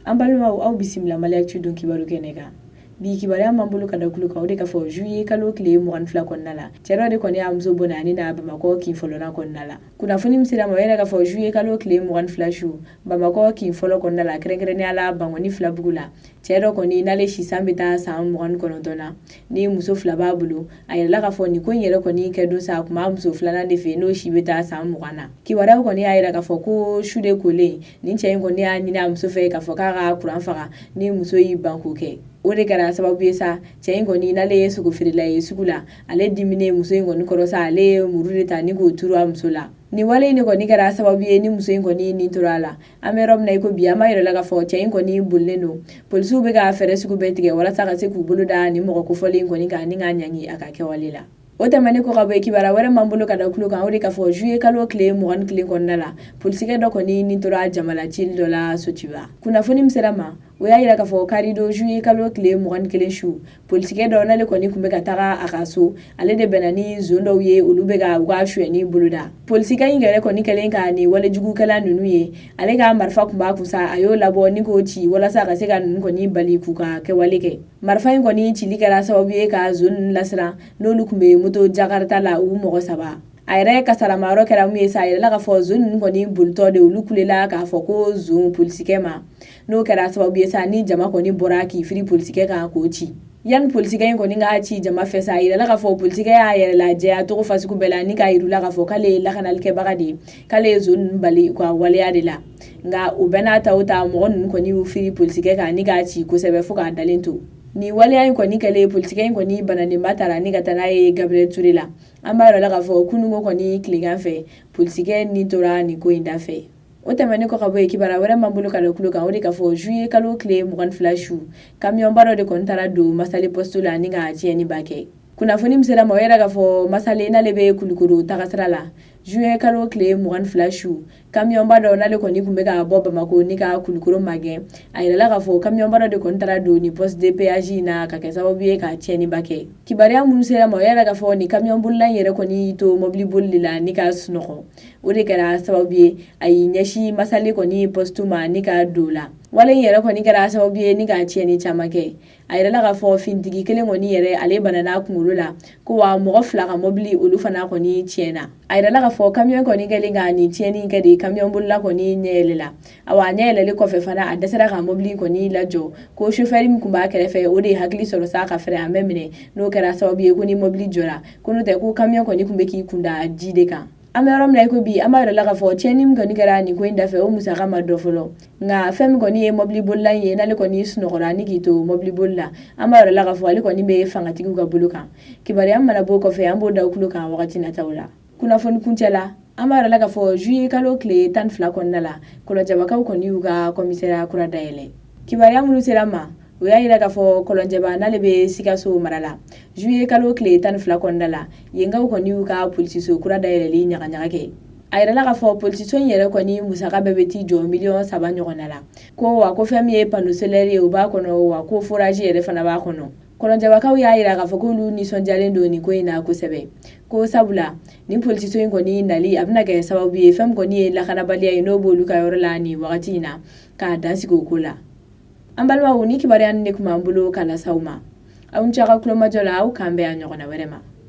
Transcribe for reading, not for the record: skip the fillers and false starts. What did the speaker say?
An balimaw, aw bisimila Mali Actu don kibaru kɛnɛ kan. Bi kibaruya m'an bolo ka da tulo kan, o de k'a fɔ juillet kalo tile 22 kɔnɔna la, cɛ dɔ de kɔni y'a muso bɔnɛ a ni na Bamakɔ kin fɔlɔna kɔnɔna la. Kunnafoni min sera ma, o yɛrɛ k'a fɔ juillet kalo tile 22 su, Bamakɔ kin fɔlɔ kɔnɔna la, kɛrɛnkɛrɛnnenya la Bankɔni Filabugu la, cɛ dɔ kɔni n'ale sisan bɛ taa san 29 na, ni muso fila b'a bolo. A yirala k'a fɔ nin ko in yɛrɛ kɔni kɛ don sa, a tun b'a muso filanan de fɛ, n'o si bɛ taa san 20 na. Kibaruyaw kɔni y'a yira k'a fɔ ko su de kolen, nin cɛ in kɔni y'a ɲini a muso fɛ k'a fɔ k'a ka kuran faga, ni muso y'i ban k'o kɛ. O de kɛra sababu ye sa, cɛ in kɔni n'ale ye sogofeerela ye sugu la, ale diminen muso in kɔni kɔrɔ sa, ale ye muru de ta ni k'o turu a muso la. Nin wale in de kɔni kɛra sababu ye ni muso in kɔni ni tora a la. An bɛ yɔrɔ min na i ko bi, an b'a yira la k'a fɔ cɛ in kɔni bolilen don. Polisiw bɛ ka fɛɛrɛ sugu bɛɛ tigɛ walasa ka se k'u bolo da nin mɔgɔ kofɔlen in kɔni kan ni k'a ɲangi a ka kɛwale la. O tɛmɛnen kɔ ka bɔ yen, kibaruya wɛrɛ m'an bolo ka da tulo kan, o de k'a fɔ juillet kalo tile 21 kɔnɔna la, polisikɛ dɔ kɔni ni tora jamana cili dɔ la Sotuba. Kunnafoni min sera ma, o y'a yira k'a fɔ karidon juillet kalo tile 21 su, polisikɛ dɔ n'ale kɔni tun bɛ ka taga a ka so, ale de bɛnna ni zon dɔw ye, olu bɛ ka u ka sonyɛni boloda. Polisikɛ in yɛrɛ kɔni kɛlen ka nin walejugukɛla ninnu ye, ale ka marifa tun b'a kun sa, a y'o labɔ ni k'o ci walasa ka se ka ninnu kɔni bali k'u ka kɛwale kɛ. Marifa in kɔni cili kɛra sababu ye ka zon ninnu lasiran, n'olu tun bɛ moto jakarita la, u mɔgɔ saba. A yɛrɛ kasarama yɔrɔ kɛra mun ye sa, a yirala k'a fɔ zon ninnu kɔni bolitɔ de, olu kulela k'a fɔ ko zon polisikɛ ma. N'o kɛra sababu ye sa, ni jama kɔni bɔra k'i firi polisikɛ kan k'o ci. Yanni polisikɛ in kɔni ka ci jama fɛ sa, a yirala k'a fɔ polisikɛ y'a yɛrɛ lajɛya cogo fasugu bɛɛ la ni k'a yir'u la k'a fɔ k'ale ye lakanalikɛbaga de ye, k'ale ye zon ninnu bali u ka waleya de la. Nka o bɛɛ n'a ta o ta, mɔgɔ ninnu kɔni y'u firi polisikɛ kan ni k'a ci kosɛbɛ fo k'a dalen to. Nin waleya in kɔni kɛlen, polisikɛ in kɔni bananenba taara ni ka taa n'a ye Gabriel Touré la. An b'a yira la k'a fɔ kununko kɔni tilegan fɛ, polisikɛ ni tora nin ko in da fɛ. O tɛmɛnen kɔ ka bɔ yen, kibaruya wɛrɛ m'an bolo ka da tulo kan, o de k'a fɔ juillet kalo tile 22 su, kamiyɔnba dɔ de kɔni taara don Masale poste la ni ka tiɲɛniba kɛ. Kunnafoni min sera ma, o yɛrɛ k'a fɔ Masale n'ale bɛ Kulukoro tagasira la, juillet kalo tile 22 su, kamiyɔnba dɔ n'ale kɔni tun bɛ ka bɔ Bamakɔ ni ka Kulukoro magɛn, a yirala k'a fɔ kamiyɔnba dɔ de kɔni taara don nin poste de péage in na ka kɛ sababu ye ka tiɲɛniba kɛ. Kibaruya minnu sera ma, o yɛrɛ k'a fɔ nin kamiyɔn bolila in yɛrɛ kɔni y'i to mobili boli de la ni ka sunɔgɔ. O de kɛra sababu ye a y'i ɲɛsin Masale kɔni poste ma ni ka don la. Wale in yɛrɛ kɔni kɛra sababu ye ni ka tiɲɛni caman kɛ. A yirala k'a fɔ finitigi kelen kɔni yɛrɛ, ale banana kunkolo la, ko wa mɔgɔ fila ka mɔbili, olu fana kɔni tiɲɛna. A yirala k'a fɔ kamiyɔn kɔni kɛlen ka nin tiɲɛni kɛ de, kamiyɔn bolila kɔni ɲɛ yɛlɛla. Awa, a ɲɛ yɛlɛlen kɔfɛ fana, a dɛsɛra ka mɔbili kɔni lajɔ, ko sofɛri min tun b'a kɛrɛfɛ, o de ye hakili sɔrɔ sa ka frein à main minɛ, n'o kɛra sababu ye ko ni mɔbili jɔra. Ko n'o tɛ, ko kamiyɔn kɔni tun bɛ k'i kunda ji de kan. An bɛ yɔrɔ min na i ko bi, an b'a yira la k'a fɔ tiɲɛni min kɔni kɛra nin ko in dafɛ, o musaka ma dɔn fɔlɔ. Nka fɛn min kɔni ye mɔbili bolila in ye, n'ale kɔni sunɔgɔra ni k'i to mɔbili boli la, an b'a yira la k'a fɔ ale kɔni bɛ fangatigiw ka bolo kan. Kibaruya mana bɔ kɔfɛ, an b'o da tulo kan wagati nataw la. Kunnafoni kuncɛ la, an b'a yira la k'a fɔ juillet kalo tile 12 kɔnɔna la, Kɔlɔnjɛbakaw kɔni y'u ka commissariat kura dayɛlɛ. Kibaruya minnu sera ma, o y'a yira k'a fɔ Kɔlɔnjɛba n'ale bɛ Sikaso mara la, juillet kalo tile 12 kɔnɔna la, yenkaw kɔni y'u ka polisiso kura dayɛlɛli ɲagaɲaga kɛ. A yirala k'a fɔ polisiso in yɛrɛ kɔni musaka bɛɛ bɛ t'i jɔ miliyɔn 3 ɲɔgɔnna la. Ko wa ko fɛn min ye panneau solaire ye, o b'a kɔnɔ, wa ko forage yɛrɛ fana b'a kɔnɔ. Kɔlɔnjɛbakaw y'a yira k'a fɔ k'olu nisɔndiyalen don nin ko in na kosɛbɛ, ko sabula nin polisiso in kɔni nali, a bɛna kɛ sababu ye fɛn min kɔni ye lakanabaliya ye, n'o b'olu ka yɔrɔ la nin wagati in na, k'a dan sigi o ko la. An balimaw, ni kibaruya nin de tun b'an bolo ka lase aw ma. Aw ni ce aw ka kulomajɔ la. Aw k'an bɛn a ɲɔgɔnna wɛrɛ ma.